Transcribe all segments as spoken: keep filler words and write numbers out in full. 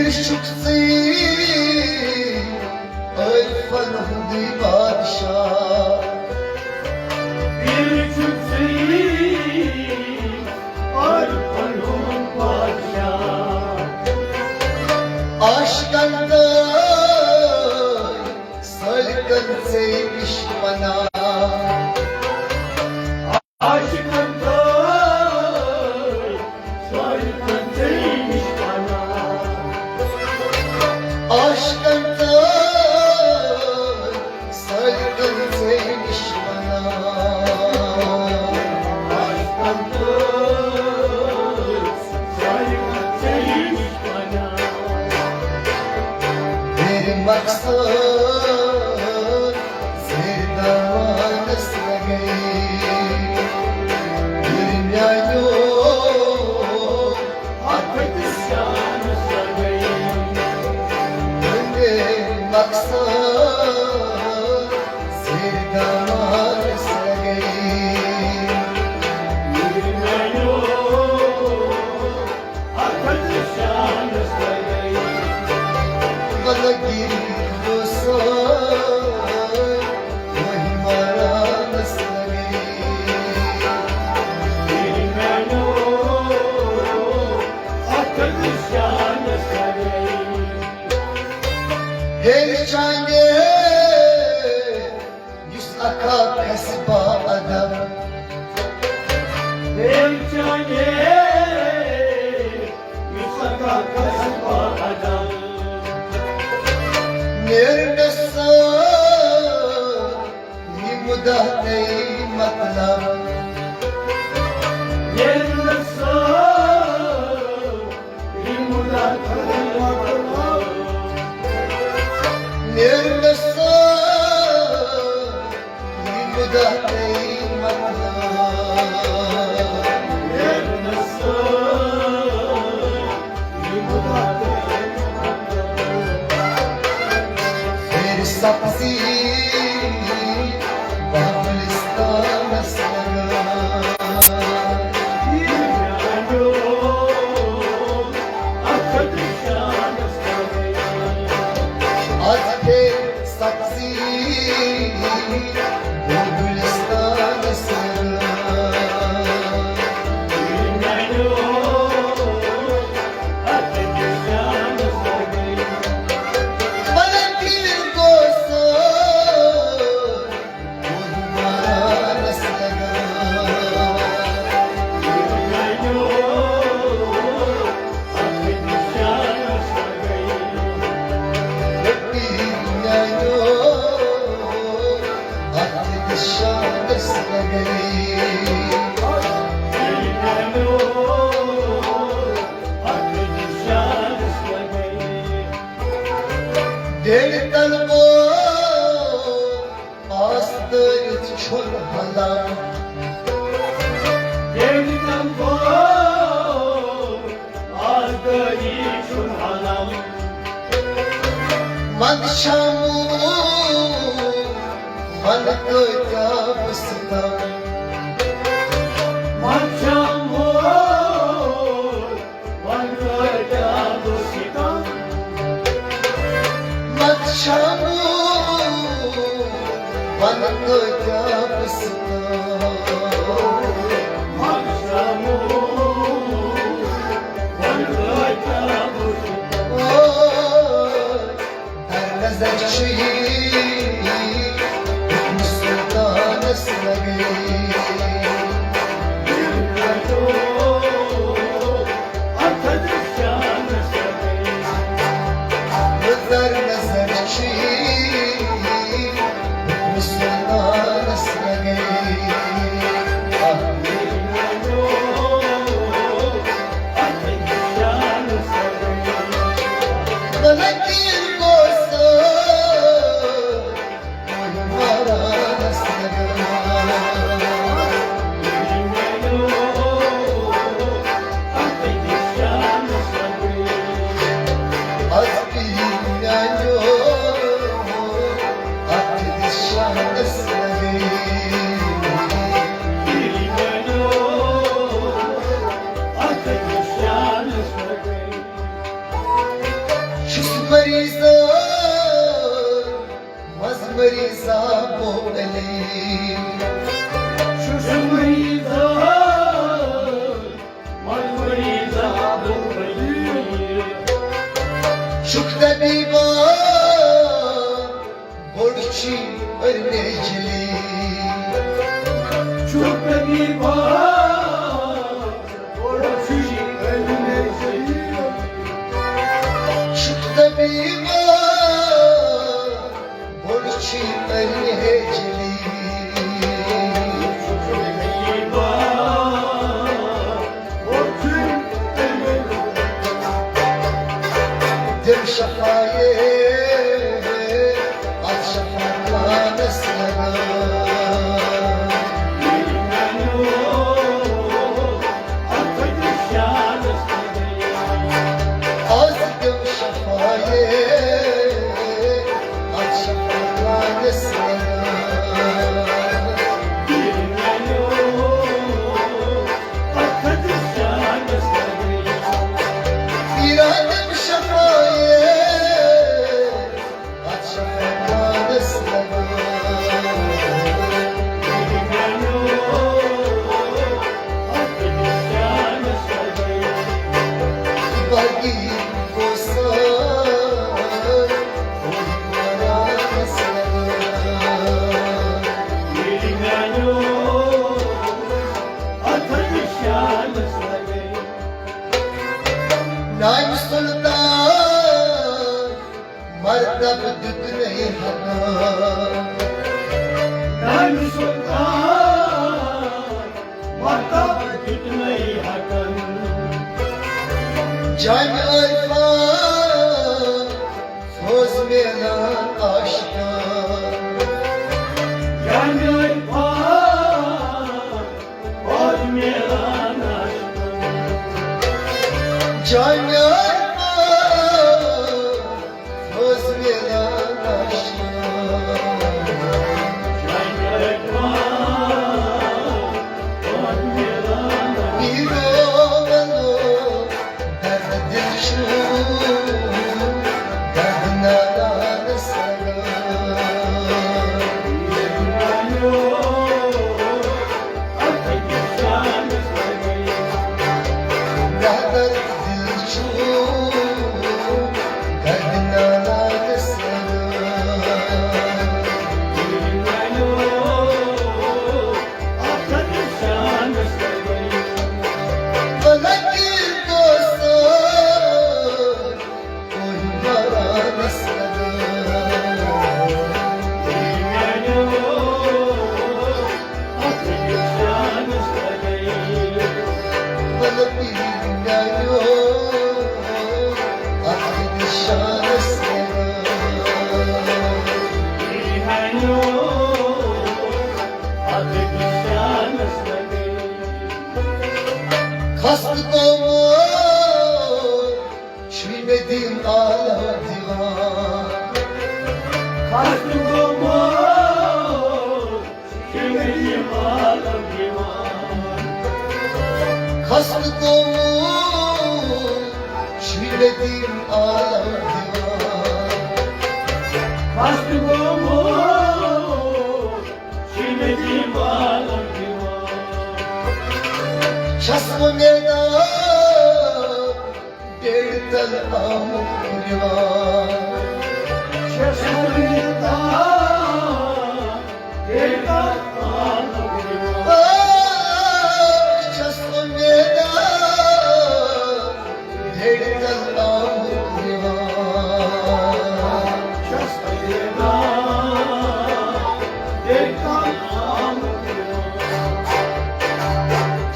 پیر چھُکھ ژٕے عٲرفن ہُنٛدُے بادشاہ۔ پیر چھُکھ ژٕے عٲرفن ہُنٛد بادشاہ۔ عاشقن تہٕ سٲلِکن ژےٚ نِش پناہ۔ عاشقن تہٕ سٲلِکن ژےٚ نِش پناہ۔ عاشقن تہٕ سٲلِکن ژےٚ نِش پناہ۔ عاشقن تہٕ سٲلِکن ژےٚ نِش پناہ۔ میرے مقصد زیر دامانس لگے۔ میرے میانیو اتھ دِس جانس لگے۔ میرے مقصد زیر دامانس لگے۔ میرے میانیو ییٚلہِ چانہِ یُس اکھ اکھ حسبہ ادب۔ ییٚلہِ چانہِ یُس اکھ اکھ حسبہ ادب۔ نیرنس یہِ مُدعا تہٕ مطلب۔ نیرنس سبزی بابلستانس لگان۔ از پھر سبزی بابلستانس لگان۔ ڈیڑھ تن گو آس دٲرِتھ چھُن ہلان۔ ڈیڑھ تن گو آس دٲرِتھ چھُن ہلان۔ منٛدچھامو من کۭتیاہ بہٕ ستم۔ منٛدچھامو نظر چھُ یی حُکمِ سُلطانس لگے۔ نظر نظر چھُ یی حُکمِ سُلطانس لگے۔ چھُکھ طبیبا، بوٚڑ چھُے علمِ جلی۔ چھُکھ طبیبا، بوٚڑ چھُے علمِ جلی۔ چھُکھ طبیبا، بوٚڑ چھُے علمِ جلی۔ دِل شفایے، اَتھ شفا پانَس لگٲو۔ آز دِل شفایے، اَتھ شفا پانَس لگٲو۔ پیرا دِل شفایے، اَتھ شفا پانَس لگٲو۔ باقی گوٚو سٲر، اوٚہ پانَس لگٲو۔ نانہِ سُلطان مرتب دیُت نَے ہٮ۪کان۔ نانہِ سُلطان مرتب دیُت نَے ہٮ۪کان۔ جامہِ عرفان اوس میلان عاشقان۔ جامہِ عرفان اوس میلان عاشقان۔ جامہِ عرفان اوس میلان عاشقان۔ جامہِ عرفان اوس میلان عاشقان۔ پیرو ولو درد دِل چھُ، درد نالان سرا۔ درد دِل چھُ، درد نالان سرا۔ خستہٕ گوٚمُت چھُے ندیم عالم دیوان۔ خستہٕ گوٚمُت چھُے ندیم عالم دیوان۔ خستہٕ گوٚمُت چھُے ندیم عالم دیوان۔ خستہٕ گوٚمُت چھُے ندیم عالم دیوان۔ چھَس بہٕ میدان بیڑ تل آمُت رِوان۔ چھَس بہٕ میدان بیڑ تل آمُت رِوان۔ آ، چھَس بہٕ میدان بیڑ تل آمُت رِوان۔ چھَس بہٕ میدان بیڑ تل آمُت رِوان۔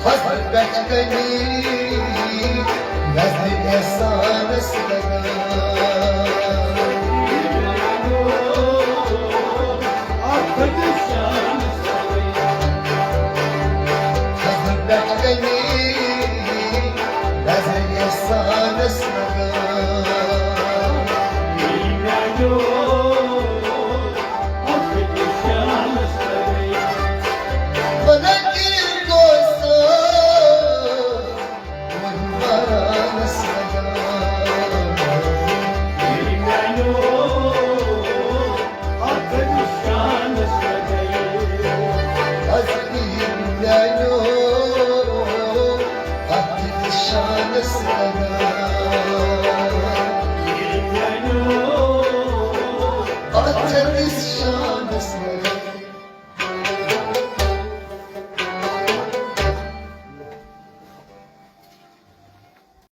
حضرت پٮ۪ٹھ کنی نظرِ احسانس لگان۔ حضرت پٮ۪ٹھ کنی نظرِ احسانس لگان۔